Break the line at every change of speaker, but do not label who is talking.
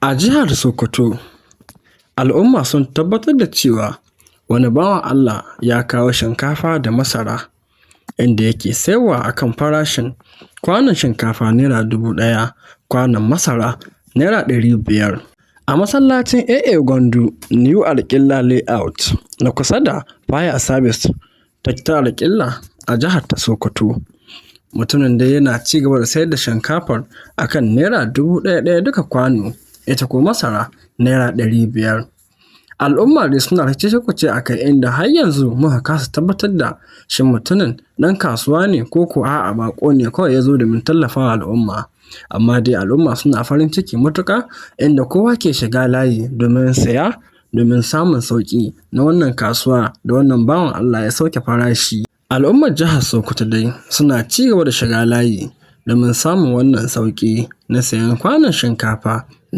A jihar Sokoto, al'umma sun tabbatar da cewa wani bawan Allah ya kawo shinkafa da masara, inda yake sayarwa a kan farashin kwanon shinkafa ₦1,000, kwanon masara ₦500. A masallacin AA Gwandu, New Arkilla Layout na kusa da Fire Service ta Arkilla a jihar ta Sokoto. Mutumin dai yana ci gaba da sayar da shinkafar a kan ₦1,000 duka kwano, ita ko masara ₦500. Al'umma dai suna ta cece-kuce a kai, inda har yanzu muka kasa tabbatar da shin mutumin ɗan kasuwa ne ko ko a'a, baƙo ne kawai ya zo domin tallafawa al'umma. Amma dai al'umma suna farin ciki matuƙa, inda kowa ke shiga layi domin saya, domin samun sauƙi na wannan kasuwa da wannan bawan Allah ya sauke farashi. Al'ummar jihar Sokoto dai suna ci gaba da shiga layi domin samun wannan sauƙi na sayen kwanon shinkafa.